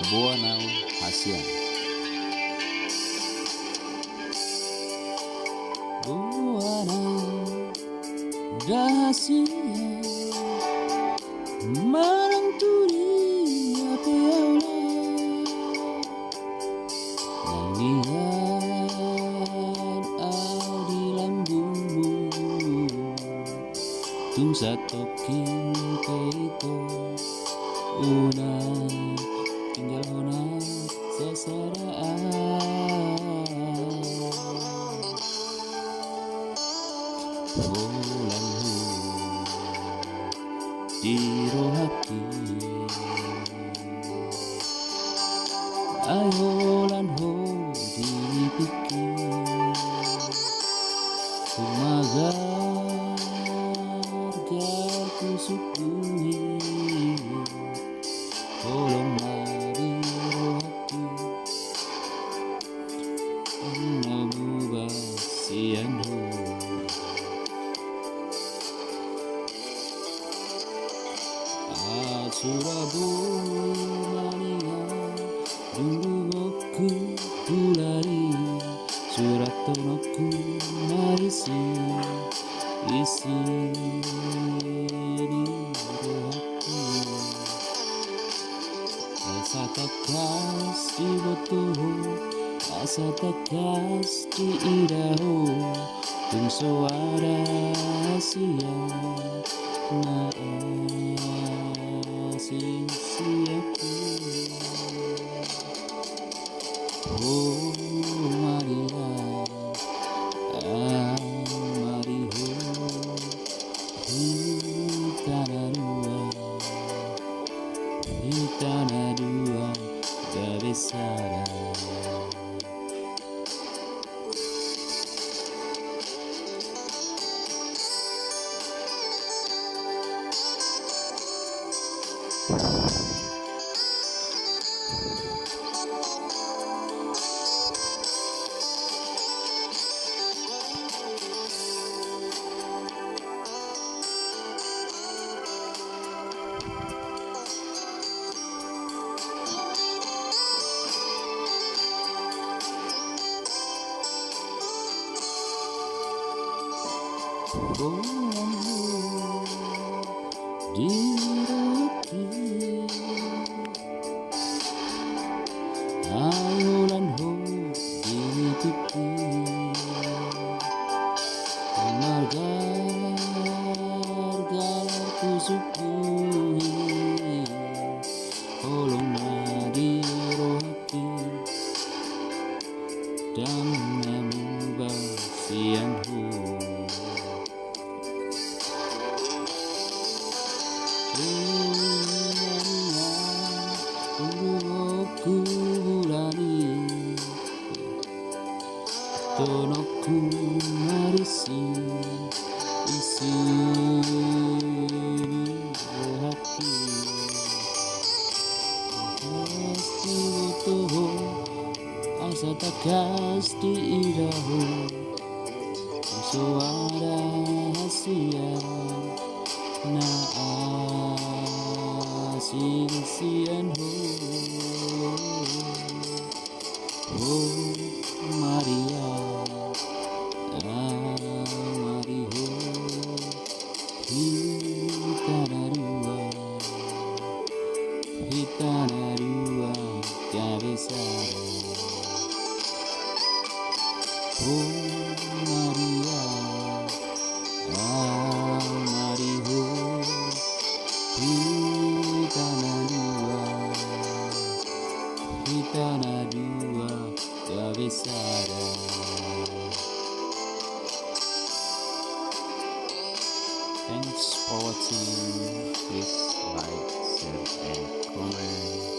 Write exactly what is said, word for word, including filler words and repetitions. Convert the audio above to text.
Boa nau hasian. Boa nau da hasian, manang tu dia pe au laho. Nangian au di lambungmu, tung satongkin pe ito, unang tinggal hona sasada au. Holan ho di rohangki, ai holan ho di nipingki, tung magargar husungkun i, holong ma di rohangki, ndang na muba sian ho. Asura boi maningan, dungonku hulani, surathononku marisi isi ni rohangki. Asa tangkas diboto ho, asa tangkas diida ho, tung so ada hasian na asing sian ho. O Maria, a Maria ho, hita na dua, hita na dua gabe sada. Boan ho di rohangki, ai holan ho di nipingki, margargar husungkun i, holong ma di rohangki, ndang na muba sian ho. Dungonku hulani, surathononku marisi isi ni rohangki. Asa tangkas diboto ho, asa tangkas diida ho, tung so ada hasian na asing sian ho. O Maria, a Maria ho, hita na dua, hita na dua gabe sada. O Maria, a Maria ho, hita na dua, hita na dua gabe sada. Thanks for watching. Please like, share, and comment.